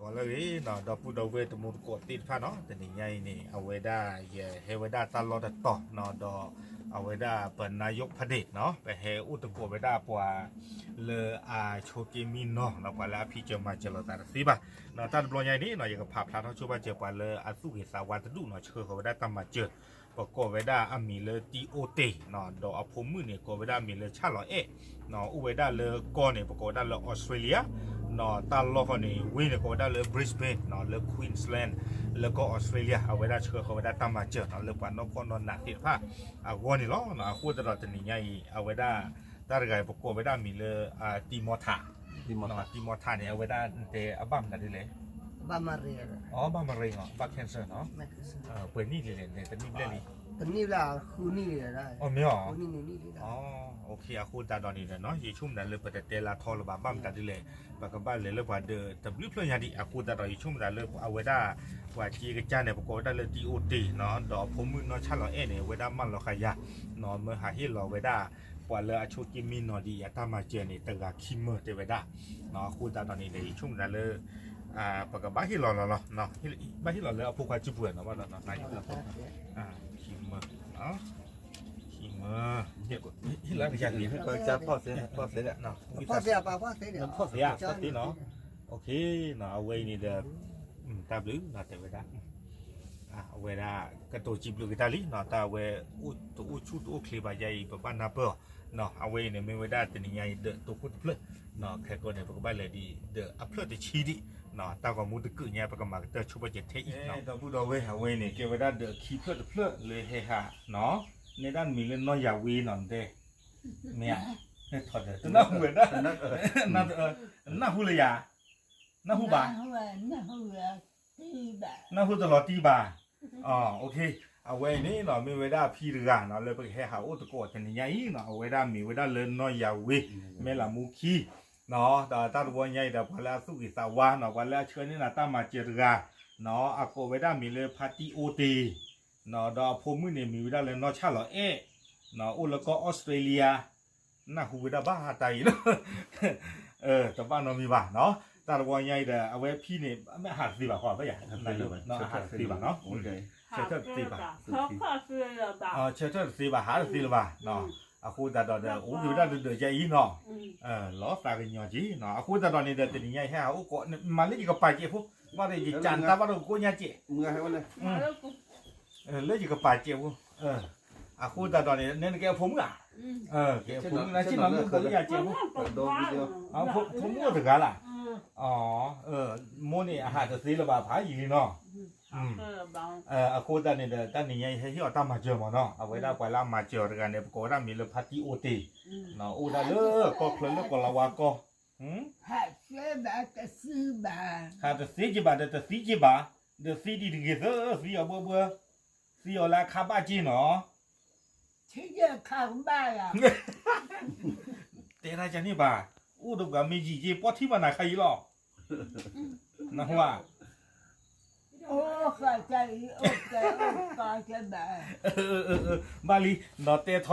ဂီၤလၢအဂ့ၤနီၤ ဒီပုၢ်ဒီဝဲၢ်တံၤသကိးသ့ၣ်တဖၣ်နီၤ, တနံၤညါအံၤန့ၣ် အဝဲဒၣ်ယဟဲဝဲဒၣ်တၢ်လီၢ်တတီၤနီၤ, ဒီးအဝဲဒၣ်ပနါယိၣ်ဖးဒ့ၣ်နီၤ, ပဟဲအိၣ်သကိးဝဲဒၣ်ပှၤလၢအဆိးက့မံနီၤနီၤ, ပှၤလၢအဖံးစၢၤမၤစၢၤလိာ်သးတသ့ဘၣ်နီၤ. တၢ်တဘျီညါအံၤန့ၣ်နီၤ ယကဖးဖျါထီၣ်ဆိဘၣ်စၢၤပှၤလၢအသူၣ်ဂ့ၤသးဝါတဒူၣ်နီၤ, ဆှၢဃီၤဝဲဒၣ်တၢ်မၤစၢၤ ပကိးဝဲဒၣ်အမံၤလၢတံအိတ့ၢ်နီၤ, ဒီးအဖိမုၣ်န့ၣ် ကိးဝဲဒၣ်အမံၤလၢဆၣ်လီၤအဲၣ်နီၤ, အိၣ်ဝဲဒၣ်လၢကီၢ်န့ၣ် ပကိးဝဲဒၣ်လၢ Australia နီၤ, တၢ်လီၢ်ဃီန့ၣ် ဝ့ၢ်န့ၣ် ကိးဝဲဒၣ်လၢ Brisbane နီၤ, လၢ Queensland လၢကီၢ် Australia, အဝဲဒၣ်ဆှၢဃီၤဝဲဒၣ်တၢ်မၤစၢၤနီၤ လၢပှၤနီၢ်ကီၢ်နီၢ်နးသ့ၣ်တဖၣ်အဂီၢ်န့ၣ်လီၤ. အဃိသတးဒီးတနံၤညါအံၤ အဝဲဒၣ် တၢ်တဂၤအံၤ ပကိးဝဲဒၣ်အမံၤလၢ တံမီထး, တံမီထးန့ၣ် အဝဲဒၣ်တဲအဘၣ်မနုၤဒ်လဲၣ်, အဘၣ်မရံၤ, အဘၣ် cancer နီၤ, ပှဲၤနံၣ်လဲၣ်လဲၣ်န့ၣ် တနံၣ်ဘျဲၣ်လံ, တနံၣ်ဘျဲၣ်, အမ့ၢ်အီၤ, အဃိသတးဒီးန့ၣ်ဒီးနီၤ ယဆိကမိၣ်ဒၣ်လၢပတတဲလၢထီလၢၤဘၣ်, ဘၣ်မတၤဒ်လဲၣ်, ပကဘၣ်လဲၤလၢပှၤဒီးတဘျုးဖျၢၣ်ညါဒံး, အဃိသတးဒီးယဆိကမိၣ်ဒၣ်လၢအဝဲဒၣ် ပှၤစ့ကစၢ်န့ၣ် ပကိးဝဲဒၣ်လၢတံအိတ့ၢ်နီၤ, ဒီးအဖိမုၣ်နီၢ်ဆၣ်လီၤအဲၣ်န့ၣ် အဝဲဒၣ်မၢလီၤဃာ်ယၤနီၤ, မၢဟးဟ့ၣ်လီၤဝဲဒၣ် ပှၤလၢအဆိးက့မံနီၤဒံးအတၢ်မၤစၢၤန့ၣ် တဂၤခံမၢတဲဝဲဒၣ်, အဃိသတးဒီးန့ၣ်ဒီး ယဆိကမိၣ်ဒၣ်လၢ ပကဘၣ်ဟ့ၣ်လီၤလီၤလီၤ, ဘၣ်ဟ့ၣ်လီၤလၢအဖိခွါစုပူၤနီၤ, ဘၣ်ဒီး ခံမၢ, ခံမၢ, ဟ့ၣ်လီၤကယၤန့ၣ်, ဖီၣ်သ့, ဖီၣ်သ့, ဖီၣ်သ့နီၤ, အဝဲအံၤန့ၣ်ဒီး တၢ်ဘျုးနီၤ တဲဝဲဒၣ် အဝဲဒၣ် ကတိၤစံးဘျုးက့ၤတၢ်လံနီၤ, တၢ်အဝဲ တအိၣ်ဆူၣ်တအိၣ်ချ့ဘၣ်ယါအံၤ ပဘၣ်နၢ်ပၢၢ်အီၤနီၤ, အဝဲအံၤန့ၣ် မ့ၢ်ဝဲဒၣ်တနံၤညါအံၤ ဒီးတိခိၣ်တဖျၢၣ်နီၤ, ခဲကိာ်န့ၣ် ပကဘၣ်လဲၤဒံး ဒီးအဖျၢၣ်တဆံဒံးနီၤ, တၢ်ဂီၤမူတကုာ်ညါ ပကမၤကတၢၢ်ဆိပာ်စၢၤထဲအံၤနီၤ, ဒီပုၢ်ဒီဝဲၢ် အဝဲအံၤန့ၣ် ကဲဝဲဒၣ်ဒီးအခံဖျၢၣ်တဖျၢၣ်လၢဟဲဟးနီၤ, နဲဒၣ်မံၤလၢနီၢ်ယၤဝ့နီၤ, နတဲ မ့ၢ်ဧါ, နၢ်ဟူဝဲဒၣ်, နၢ်ဟူလၢယၤ, နၢ်ဟူဘၣ် နၢ်ဟူတလီၤတံၢ်ဘၣ်, အဝဲအံၤန့ၣ်နီၤ မ့ၢ်ဝဲဒၣ်အဖံတဂၤနီၤ လၢပကဟဲဟးအိၣ်သကိးတနံၤညါအံၤနီၤ, အဝဲဒၣ်မ့ၢ်ဝဲဒၣ်လၢနီၢ်ယၤဝ့ မဲၢ်လးမူခံနီၤ, ဒီးတၢ်တဝီညါအံၤဒီး ပှၤလၢအသူၣ်ဂ့ၤသးဝါနီၤ, ပှၤလၢအဆှၢန့ၢ်နၤတၢ်မၤစၢၤတဂၤနီၤ, အကိးဝဲဒၣ်မံၤလၢဖါတံအိတ့ၢ်နီၤ, ဒီးအဖိမုၣ်န့ၣ် မံၤဝဲဒၣ်လၢနီၢ်ဆၣ်လီၤအဲၣ်နီၤ, အိၣ်လၢကီၢ်အီစထြ့လယါ နၢ်ဟူဝဲဒၣ်ဘၣ်တၢ်အံၤလီၤ, တဘၣ်နီတမံၤဘၣ်နီၤ, တၢ်တဝီညါအံၤဒီး အဝဲဖံန့ၣ် မ့ၢ်အဟးတသ့ဘၣ်ဃီ ဘၣ်ယၤ, အဟးတသ့ဘၣ်နီၤ, ဆၢထၢၣ်တသ့ဘၣ်, ဆၢထၢၣ်တသ့ဘၣ်, ဟးတသ့လၢၤဘၣ်, အဃိသတးဒီး အိၣ်က့ၤဝဲဒၣ်ဒီးဒီးယါအံၤနီၤ, လီၤသးကညီၤက့ၤနီၤ, အဃိသတးဒီးန့ၣ်ဒီး တနံၤညါအံၤဟဲဟးအိၣ်ကိး မၤလၢယကပာ်စဲးဖိ, ဘၣ်ဒီးယကၢ်နတၢ်ဘၣ်ဒီးကကိးညါစဲး လၢယကပာ်စဲးဖိ, အဃိသတးဒီးန့ၣ် နကဲအဖိမုၣ်ဧါ, ကဲအဖိမုၣ် နဆ့ၣ်နီၤမုၣ်ကိးလၢယၤစဲးဖိ, ဖိမုၣ်အိၣ်တဂၤလၢ်, မိၢ်န့ၣ်အဟးတသ့လၢၤဘၣ်ဖးယံာ်လံနီၤ, အဃိသတးန့ၣ်ဒီး တၢ်နံၤညါအံၤဟဲဟ့ၣ်အီၤတၢ်မၤစၢၤမးနီၤ, အဝဲဒၣ်ပှၤလၢအမၤစၢၤအီၤတဂၤန့ၣ် ပကိးဝဲဒၣ်မံၤလၢဖါတံအိတ့ၢ်, အိၣ်ဝဲဒၣ်လၢကီၢ်ချၢလၢကီၢ်လၤဝါကီၢ် ဟးတသ့က့ၤဘၣ်ဒီးတသံက့ၤဘၣ်, ဒီးသံဒံးတဂ့ၤသၢ သံအီၤဘှၢဘှၢ, သံအီၤလၢအခါဘၣ်က့ၤနီၤ, တဲတၢ်ကန့ၣ်ဘၣ်, အိၣ်ဒီးပှၤမ့ၢ်ယံာ်က့ၤ ပီၢ်ထံၣ်ဘၣ်နၤခါအံၤလီၤ, နၢ်ဟူဧါ ဘၣ်လံ, ဒီးတဲထီတထီလီၤ, တနံၤညါ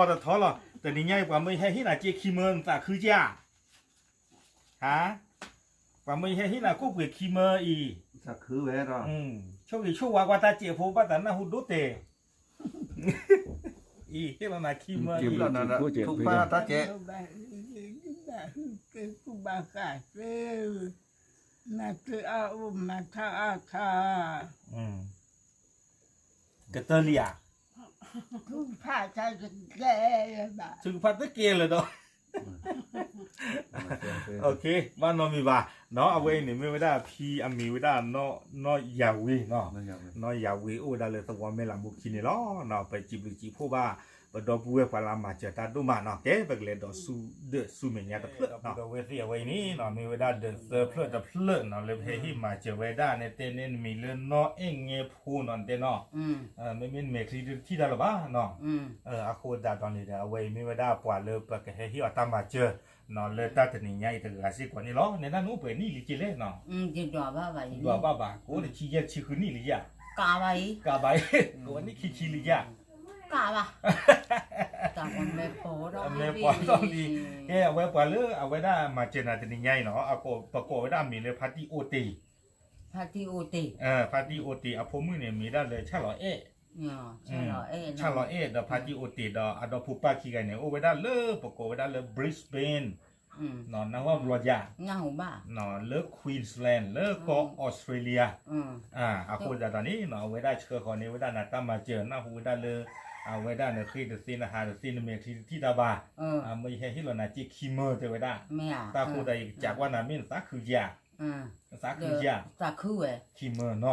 အံၤ ပှၤမၢယဟဲဟ့ၣ်နၤက့ခံမၢ နသးခုက့ဧါ, ဟါ, ပှၤမၢယဟဲဟ့ၣ်နၤကိၣ်ပှ့ၤခံမၢအံၤ, ဆိၣ်ဂ့ၤဆိၣ်ဝါကွၢ်တၢ်စဲးဖိ ဘၣ်သးနၢ်ဟူဒိၣ်တဲာ် အံၤ ဟ့ၣ်လီၤနၤခံမၢအံၤ, ထုကဖၣ်တၢ်စဲး, ဘၣ်ဃးသ့, မၤတၢ်အါအိၣ် မၤတၢ်အါထါ, ကတၢၢ်လံဧါ, ထုကဖၣ်တၢ်တကဲလၢၤဘၣ်, ထုကဖၣ်တကဲလၢၤဒီး ဘၣ်နီတမံၤဘၣ်နီၤ, အဝဲအံၤန့ၣ် မ့ၢ်ဝဲဒၣ်ဖံအမံၤဝဲဒၣ် နီၢ်ယၤဝ့, နီၢ်ယၤဝ့အိၣ်ဝဲဒၣ်လၢသဝီမဲၢ်လးမူခံန့ၣ်လီၤ, ပစံးဘျုးစံးဖှိၣ်ဘၣ် ပဒီပုၢ်ဝဲၢ်ပှၤလၢအမၤစၢၤတၢ်ဒိၣ်မးနီၤ, ကဲ ပကလဲၤဒီးဆူဒၢးဆူမဲာ်ညါတဖျၢၣ်, ဒီပုၢ်ဒီဝဲၢ်သ့ၣ်အဝဲအံၤန့ၣ် မ့ၢ်ဝဲဒၣ်ဒၢးသၢဖျၢၣ်တဖျၢၣ်နီၤ လၢပဟဲဟ့ၣ်မၤစၢၤဝဲဒၣ်န့ၣ် တဲန့ၢ်နမံၤလၢနီၢ်အဲၣ်ငဲဖိနီၤ နတဲနီၤ, မ့မ့ၢ်နမဲာ်ချံတထံၣ်တၢ်လၢၤဘၣ်နီၤ, အဃိသတးဒီးန့ၣ်ဒီး အဝဲအံၤမ့ၢ်ဝဲဒၣ်ပှၤလၢပကဟဲဟ့ၣ်အီၤတၢ်မၤစၢၤနီၤ လၢတၢ်တနံၤညါအံၤတဂၤစ့ၢ်ကီးန့ၣ်လီၤ, နဲဒၣ်နအိၣ်ပှဲၤနံၣ်လံက့လဲၣ်နီၤ, ဒွးဘၣ်ဘၣ်, ကအိၣ်တဆံယဲၢ်ဆံဃုနံၣ်လံဧါ, ကးဘၣ်အံၤ, ကအိၣ်နံၣ်ခံဆံလံဧါ, ကးဘၣ်, မဲာ်ပီၤထီၣ်လံ, ကဲ အဝဲပှၤလၢအဝဲဒၣ်မၤစၢၤနၤတနံၤညါအံၤနီၤ ပကိးဝဲဒၣ်မံၤလၢဖါတံၢ်အိၣ်တ့ၢ်, ဖါတံၢ်အိၣ်တ့ၢ်, ဖါတံၢ်အိၣ်တ့ၢ်အဖိမုၣ်န့ᣣ် မ့ၢ်ဒၣ်လၢဆၣ်လီၤအဲၣ်, ဆၣ်လီၤအဲၣ်ဒီးဖါတံၢ်အိၣ်တ့ၢ်ဒီးအဒီဖိပၢ်ခံဂၤန့ၣ် အိၣ်ဝဲဒၣ်လၢပကိးဝဲဒၣ်လၢ Brisbane နၢ်ဟူဘၣ်, လၢ Queensland လၢကီၢ် Australia အဃိသတးဒီးန့ၣ် အဝဲဒၣ်ဆှၢဃီၤန့ၢ်ဝဲဒၣ်နၤတၢ်မၤစၢၤ နၢ်ဟူဝဲဒၣ်လၢ အဝဲဒၣ်နဃ့တသ့နဟးတသ့နမဲာ်ထံတထံၣ်တၢ်ဘၣ်, မ့ၢ်ယဟဲဟ့ၣ်လီၤနၤက့ခံမၢတဲဝဲဒၣ်, တၢ်ဃိသတးယကစးကွၢ်နၤမ့ၢ်နသးခုဧါ, သးခုဧါ, ခံမၢနီၤ,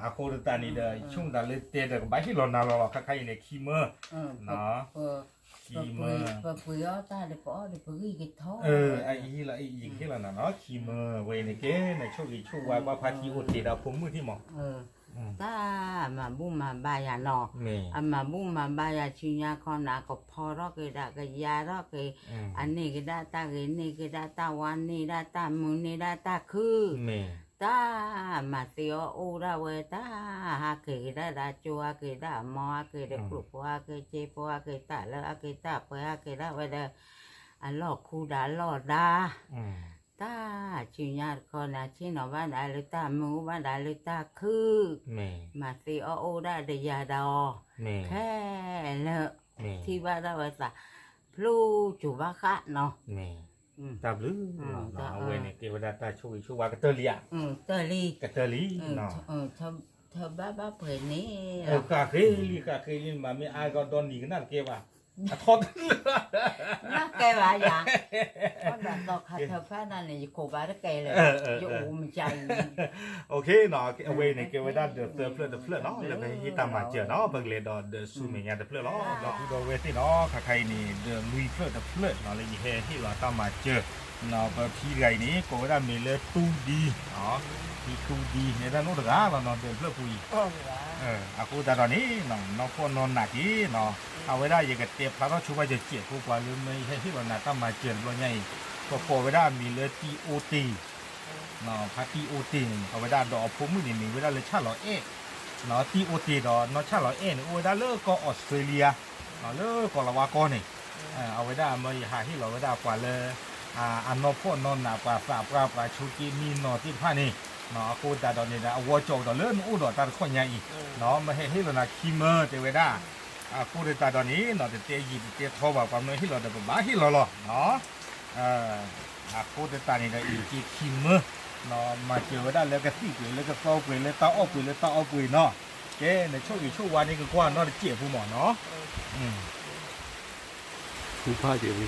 အဃိသတးန့ၣ်ဒီး ဆိကမိၣ်သးလၢတဲဒီးကဘၣ်ဟ့ၣ်လီၤနၤလီၤလီၤ ခါခါအံၤန့ၣ် ခံမၢ, ခံမၢ, ပပှ့ၤအီၣ်တၢ်ဒီးပအီၣ်ဒီးပဂံၢ်ကထီ, ယဟ့ၣ်လီၤနၤနီၤ ခံမၢ, ဝဲအံၤန့ၣ်ကဲ နဆိၣ်ဂ့ၤဆိၣ်ဝါဘၣ်ဖါတံၢ်အိၣ်တ့ၢ်ဒီးဖိမုၣ်ထံၣ်မး တၢ်မၤဘူၣ်မၤဘါယၤနီၤ, အမၤဘူၣ်မၤဘါယၤဆူညါခီန့ၣ် အကဖီထီၣ်က့ၤဒၣ်ကယါထီၣ်က့ၤ, အန့ၢ်က့ၤဒၣ်တၢ်ဂ့ၤ န့ၢ်က့ၤဒၣ်တၢ်ဝါ န့ၢ်ဒၣ်တၢ်မုာ် န့ၢ်ဒၣ်တၢ်ခု, တၢ်မၤသ့အီၣ်အိၣ်ဒၣ်ဝဲ တၢ်ဟးက့ၤက့ၤဒၣ်ဒီးကၠိ ဟးက့ၤဒၣ်အမီ ဟးက့ၤဒီးကျိာ်ဖိ ဟးက့ၤစ့ဖိ ဟးက့ၤတၢ်လၢ ဟးက့ၤတၢ်ပှဲၤ ဟးက့ၤဒၣ်ဝဲဒီး အလီၢ်ခူဒီးအလီၢ်ဒါ တၢ်ဆူညါတခီန့ၣ် ဆ့ၣ်နီၤဘၣ်ဒၣ်လၢတၢ်မုာ် အိၣ်ဘၣ်ဒၣ်လၢတၢ်ခု, မၤသ့အီၣ်အိၣ်ဒၣ်ဒီးယၤဒီးအီၤ, ခဲလၢာ် ထံၣ်ဘၣ်ဒၣ်ဝဲသး ဖျိကၠိၤဘၣ်ဃးနီၤ, တၢ်ဘျုး, အဝဲန့ၣ်ကဲဝဲဒၣ်တၢ်ဆိၣ်ဂ့ၤဆိၣ်ဝါကတၢၢ်လံဧါ, ကတၢၢ်လံ, ထၢဘၣ်ဘၣ်ပှဲၤန့ၣ်, ဃၣ်ဃ့လံ ဃၣ်ဃ့လံ မ့မ့ၢ်အါကီဒီနံၤကနၣ်တကဲဘၣ်, အထီတလၢာ် နၢ်ကဲဘၣ်ယၤ, ဒီးသီခါထၢဖးနၤန့ၣ် ယကိးဘၣ်တကဲလၢာ်, ယအိၣ်မကၤအံၤ, အဝဲန့ၣ်ကဲဝဲဒၣ်ဒီးသၢဖျၢၣ်တဖျၢၣ်နီၤ လၢပဟ့ၣ်တၢ်မၤစၢၤနီၤ ပကလဲၤဒီးဒီးဆူမဲာ်ညါတဖျၢၣ်လီၤ, ဒီပုၢ်ဒီဝဲၢ်သ့ၣ်နီၤ ခါခါအံၤန့ၣ် ဒီးလွံၢ်ဖျၢၣ်တဖျၢၣ်နီၤ လၢယဟဲဟ့ၣ်လီၤတၢ်မၤစၢၤ, ပဖံတဂၤအံၤန့ၣ် ကိးဝဲဒၣ်မ့ၢ်လၢတူဒံ, ဖံတူဒံ နဲဒၣ်နိၣ်တဂၤလီၤနီၤ ဒီးဖျၢၣ်ပူၤအံၤ, အဃိသတးဒီးန့ၣ် နီၢ်ဖှီၣ်နီၢ်နးက့ၤနီၤ, အဝဲဒၣ်ယကတဲဖျါထီၣ်ဆိပာ်စၢၤစဲးဖိပှၤလၢ မ့ၢ်ယဟဲဟ့ၣ်လီၤနၤတၢ်မၤစၢၤတဘျီညါအံၤ, ပကိးဝဲဒၣ်မ့ၢ်လၢတံၢ်အိၣ်တ့ၢ် ဖါတံၢ်အိၣ်တ့ၢ်န့ၣ် အဝဲဒၣ်ဒီးအဖိမုၣ်န့ၣ် မ့ၢ်ဝဲဒၣ်လၢဆၣ်လီၤအဲၣ်, တံၢ်အိၣ်တ့ၢ်ဒီးနီၢ်ဆၣ်လီၤအဲၣ်န့ၣ် အိၣ်ဝဲဒၣ်လၢကီၢ်အီစထြ့လယါ, လၢကီၢ်လၤဝါကီၢ်န့ၣ်, အဝဲဒၣ်မ့ၢ်ယဟးဟ့ၣ်လီၤဝဲဒၣ်ပှၤလၢ အနီၢ်ဖှီၣ်နီၢ်နး ပှၤသးပှၢ် ပှၤဆိးက့မံနီၤသ့ၣ်တဖၣ်န့ၣ်, အဃိသတးဒီးန့ၣ်ဒီး အဝဲကၠီကဒီးလၢနအိၣ်ဒီးတၢ်တခီညါအံၤ, မ့ၢ်ဟဲဟ့ၣ်လီၤနၤခံမၢတဲဝဲဒၣ်, အဃိသတးဒီးန့ၣ် တတဲယံာ်တတဲထီဘၣ် ပှၤမ့ၢ်ဟ့ၣ်လီၤဒီးပဘၣ်ဟ့ၣ်လီၤလီၤ အဃိသတးန့ၣ်ဒီး အံၤက့ခံမၢ, မၤစၢၤဝဲဒၣ်လၢကသံၣ်ပှ့ၤလၢကသီပှ့ၤလၢတၢ်အီၣ်ပှ့ၤလၢတၢ်အီပှ့ၤနီၤ, ကဲနဆိၣ်ဂ့ၤဆိၣ်ဝါန့ၢ်ကကွၢ်နီတစဲးဖိမးနီၤ, ထုကဖၣ်စံးဘျုး,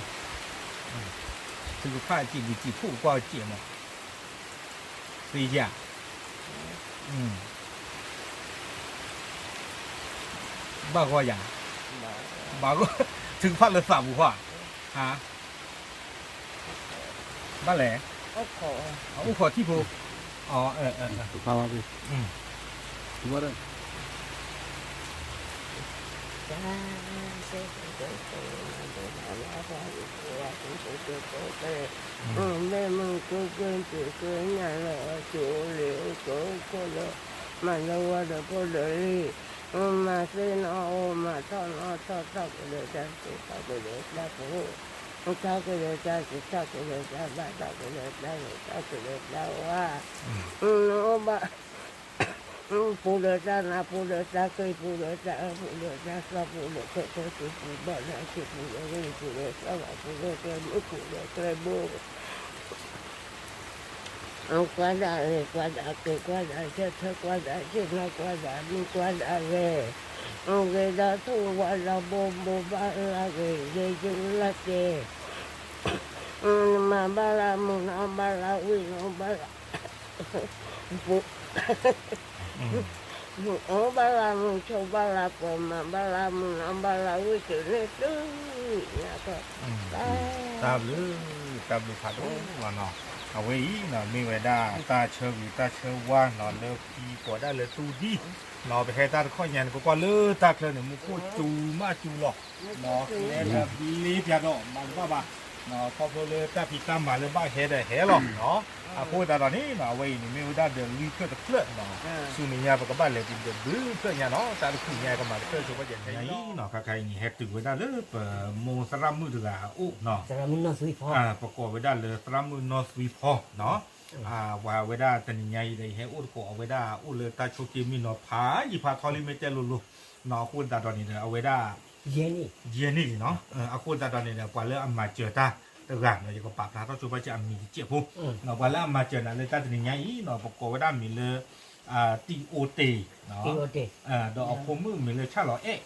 ထုကဖၣ်စံးဘျုးစံးဖှိၣ်ကကွၢ်စဲးမး, သ့ယၤ ဘၣ်ဂီၢ်ယၤ, ဘၣ်ဂီၢ်, ထုကဖၣ်လၢသးပူၤဃီ, ဟါ, ဘၣ်လဲၣ်, အိၣ်ခိးထံၣ်ဖိ, အ, မၤသ့နီၢ်အိၣ် မၤထီၣ်နီၢ်ထီၣ် ထီၣ်ကဒီးတၢ်သ့ ထီၣ်ကဒီးတၢ်ပူၤ, ထီၣ်ကဒီးတၢ်စံး ထီၣ်ကဒီးတၢ်ဘါ ထီၣ်ကဒီးတၢ်ဂ့ၤ ထီၣ်ကဒီးတၢ်ဝါ, နအိၣ်ဘၣ် ပူၤဒီးတၢ်နး ပူၤဒီးတၢ်က့ၤ ပူၤဒီးတၢ်အၢ ပူၤဒီးတၢ်သီ ပူၤဒီးကျဲကျဲစ့ ပူၤဘၣ်ဒီးစ့ ပူၤဒီးဂ့ၤ ပူၤဒီးသီဘၣ် ပူၤဒီးကျဲမုၢ် ပူၤဒီးကျဲဘိ ကွၢ်ဒၣ်ဂ့ၤ ကွၢ်ဒၣ်က့ၤ ကွၢ်ဒၣ်ဆၢထၢၣ် ကွၢ်ဒၣ်ဆ့ၣ်နီၤ ကွၢ်ဒၣ်မုၢ် ကွၢ်ဒၣ်ဂဲၤ, ဂ့ၤဒၣ်ထူၣ် ဝါဒၣ်ဘိ ဘိးဘၣ်လၢဂ့ၤ ဂ့ၤကၠူလၢက့ၤ, မၤဘၣ်လၢမုၢ် နီၢ်ဘၣ်လၢဝံၣ် နီၢ်ဘၣ်လၢ ပူၤ အိၣ်ဘၣ်လၢမုၢ် ဆိးဘၣ်လၢပှၤ မၤဘၣ်လၢမုၢ် နီၢ်ဘၣ်လၢဝံၣ် တုၤန့ၣ်တုၤညါကီး, တၢ်ဘျုး, တၢ်ဘျုးဖးဒိၣ်လီၤနီၤ, အဝဲအံၤနီၤ မ့ၢ်ဝဲဒၣ် တၢ်ဆၢဂ့ၤတၢ်ဆၢဝါနီၤ လၢဖံကိးဒၣ်လၢတူဒံ, နီၤ ပဟဲတၢ်တခီညါန့ၣ် ကကွၢ်လၢတၢ်ချၢန့ၣ် မူခိၣ်စူၤမးစူၤလီၤ, နီၤ ကျဲတဘျ့ပၠးဒီး မၤတဘၣ်ဘၣ်, နီၤ ခီဖျိလၢတၢ်ဖံးတၢ်မၤလၢဘၣ်ဟဲဒီးဟဲလီၤနီၤ, အဃိသတးဒီးန့ၣ်နီၤ အဝဲအံၤန့ၣ် မ့ၢ်ဝဲဒၣ်ဒီးလွံၢ်ဖျၢၣ်တဖျၢၣ်နီၤ, ဆူမဲာ်ညါပကဘၣ်လဲၤတုၤဒီးဘုဖျၢၣ်ညါနီၤ, တၢ်တခီညါကမၤကတၢၢ်ဆိပာ်စၢၤညါအံၤနီၤ, ခါခါအံၤန့ၣ် ဟဲတုၤဝဲဒၣ်လၢပမိၢ်သရၣ်မုၣ်တဂၤအအိၣ်နီၤ, ပကိးဝဲဒၣ်လၢသရၣ်မုၣ်နီၢ်သွံဖီနီၤ ပှၤဝဲဒၣ်တနံၤညါအံၤဒီး ယဟဲအိၣ်သကိးအဝဲဒၣ်အိၣ်လၢတၢ်ဆိးက့မံနီၤဖးယံာ်ဖးထီလံ မ့ၢ်တဲလိၤလိၤ, အဃိသတးဒီးန့ၣ်ဒီး အဝဲဒၣ် ယဲၢ်နံၣ်လံနီၤ, အဃိသတးဒီးန့ၣ်ဒီး ပှၤလၢအမၤစၢၤတၢ်တဂၤနီၤ ယကပာ်ဖျါထီၣ်ဆိပာ်စၢၤအမံၤတစဲးဖိ, ပှၤလၢအမၤစၢၤနၤလၢတၢ်တနံၤညါအံၤနီၤ ပကိးဝဲဒၣ်မံၤလၢ တံၢ်အိတ့ၢ် ဒီးအဖိမုၣ်မံၤလၢဆၣ်လီၤအဲၣ်,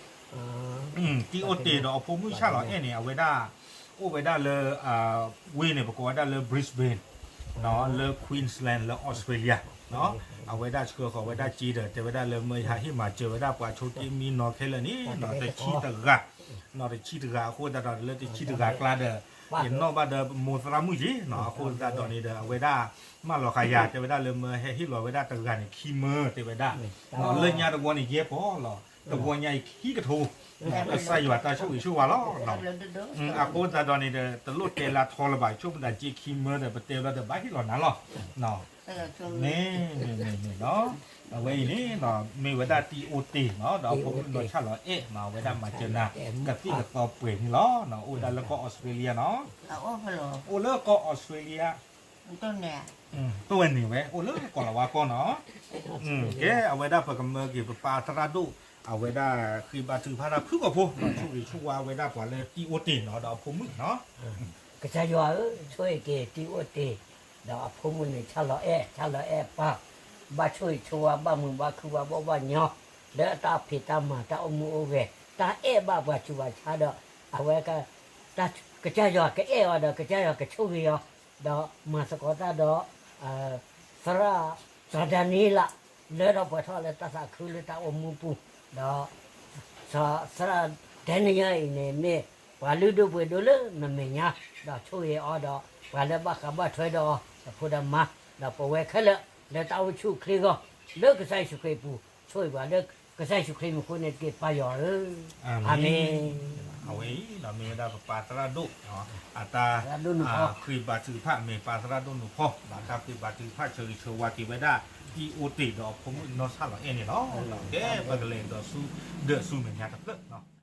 တံၢ်အိတ့ၢ်ဒီးအဖိမုၣ်ဆၣ်လီၤအဲၣ်န့ၣ် အဝဲဒၣ် အိၣ်ဝဲဒၣ်လၢ ဝ့ၢ်န့ၣ် ပကိးဝဲဒၣ်လၢ Brisbane လၢ Queensland လၢ Australia, အဝဲဒၣ်ဆှၢဃီၤဝဲဒၣ်စ့ဒီး တဲဝဲဒၣ်လၢမၢယဟးဟ့ၣ်မၤစၢၤဝဲဒၣ်ပှၤဆိးက့မံနီၤခဲလၢာ်န့ၣ်နီၤ တဆံတဂၤ, နီၤတဆံတဂၤအဃိသတးဒီးလၢတဆံတဂၤကျါဒီး ယနီၣ်ဘၣ်ဒီးမိၢ်သရၣ်မုၣ်က့နီၤ အဃိသတးဒီးန့ၣ်ဒီး အဝဲဒၣ် မၢလီၤဃာ်ယၤ တဲဝဲဒၣ်လၢမၢဟဲဟ့ၣ်လီၤဝဲဒၣ်တဂၤန့ၣ် ခံမၢ တဲဝဲဒၣ်, လၢညါတဝီန့ၣ် ယဲၢ်ပီၢ်လီၤ, တဝီညါအံၤခံကထိ, ကစၢ်ယွၤတၢ်ဆိၣ်ဂ့ၤဆိၣ်ဝါလီၤ. အဃိသတးဒီးန့ၣ်ဒီး တလိၣ်တဲလၢထီလၢၤဘၣ် ဆိပဒၣ်က့ခံမၢဒီး ပတဲဘျီဒီးဘၣ်ဟ့ၣ်လီၤနၤလီၤ. မ့ၢ် မ့ၢ် မ့ၢ်နီၤ, အဝဲအံၤန့ၣ် မ့ၢ်ဝဲဒၣ်တံၢ်အိတ့ၢ်နီၤ ဒီးအဖိမုၣ်နီၤဆၣ်လီၤအဲၣ်နီၤ အဝဲဒၣ်မၤစၢၤနၤ ကသံၣ်ကသီပှဲၤန့ၣ်လီၤ. အိၣ်ဝဲဒၣ်လၢကီၢ် Australia နီၤ, အိၣ်လၢကီၢ် Australia တိၢ်ဝဲန့ၣ်ဝဲ အိၣ်လၢကီၢ်လၤဝါကီၢ်နီၤ. ကဲ အဝဲဒၣ်ပကမၢက့ၤပပၢ်သရၣ်ဒိၣ် အဝဲဒၣ်ဃ့ဘါထုကဖၣ်တၢ်ဖုၣ်ကိာ်ဖိ ဆိၣ်ဂ့ၤဆိၣ်ဝါဝဲဒၣ်ပှၤလၢတံၢ်အိတ့ၢ်နီၤ ဒီးအဖိမုၣ်နီၤ. ကစၢ်ယွၤဧၢ, ဆိၣ်ဂ့ၤက့ၤတံၢ်အိတ့ၢ် ဒီးအဖိမုၣ်န့ၣ် ဆၣ်လီၤအဲၣ်, ဆၣ်လီၤအဲၣ်ပၢ်, ဘၣ်ဆိၣ်ဂ့ၤဆိၣ်ဝါ ဘၣ်မုာ်ဘၣ်ခုၣ် ဘၣ်ဘီၣ်ဘၣ်ညီ လၢအတၢ်ဖံးတၢ်မၤ တၢ်အိၣ်မူအိၣ်ဂဲၤ တၢ်အဲၣ်ဘၣ်ပှၤဆူးပှၤဆါဒီး အဝဲ ကစၢ်ယွၤကအဲၣ်အီၤဒီး ကစၢ်ယွၤကဆိၣ်ဂ့ၤအီၤ, ဒီးမၤသကိးတၢ်ဒီး သရၣ် စီၤဒၤနံယ့လး လၢထီၣ်ပှဲၤထီၣ်လၢတၢ်သးခုလၢတၢ်အိၣ်မူပူၤ, ဒီး သရၣ်ဒၤနံယ့လးအံၤန့ၣ်မ့ၢ် ပှၤလုၢ်ဒိၣ်ပှ့ၤဒိၣ်လၢနမဲာ်ညါ, ဒီးဆိၣ်ဂ့ၤအီၤဒီး ပှၤလၢဘၣ်ဃးဘၣ်ထွဲဒီးအီၤ ဒီးဖိဒီးမါ, ဒီးပဝဲခဲလၢာ် လၢတၢ်အိၣ်ဆူၣ်အိၣ်ချ့အဂီၢ် လၢကစၢ်ယ့ၣ်ၡူးခရံာ်အပူၤ ဆိၣ်ဂ့ၤပှၤလၢကစၢ်ယ့ၣ်ၡူးခရံာ်မံၤအဃိန့ၣ်တက့ၢ် ပၢ်ယွၤဧၢ, အၤမ့ၣ်. အဝဲအံၤမ့ၢ်ဝဲဒၣ်ပပၢ်သရၣ်ဒိၣ် အတၢ်ဃ့ဘါထုကဖၣ် မ့ၢ်ပၢ်သရၣ်ဒိၣ်နူၤဖီ ဘၣ်တၢ်ဃ့ဘါထုကဖၣ် ဆၢဂ့ၤဆၢဝါက့ၤဝဲဒၣ် တံၢ်အိတ့ၢ်ဒီးအဖိမုၣ်နီၢ်ဆၣ်လီၤအဲၣ်န့ၣ်လီၤ. ကဲ ပကလဲၤဒီးဆူ ဒီးဆူမဲာ်ညါတဖျၢၣ်